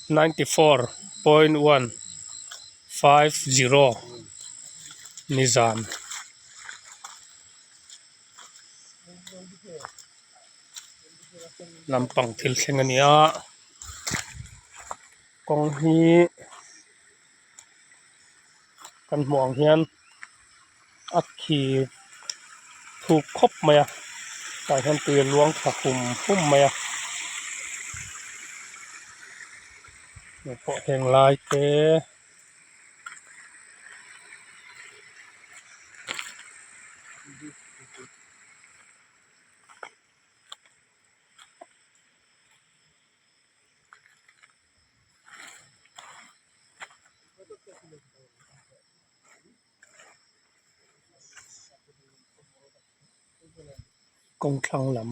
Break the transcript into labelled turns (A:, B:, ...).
A: 94.150 nizan. Lampang thil thleng a ni a kawng hi kan hmuh ang hian a khi thuk khawp mai a tah hian tui a luang thla hum hum mai a hei pawh heng lai te. Kawng thlang lam.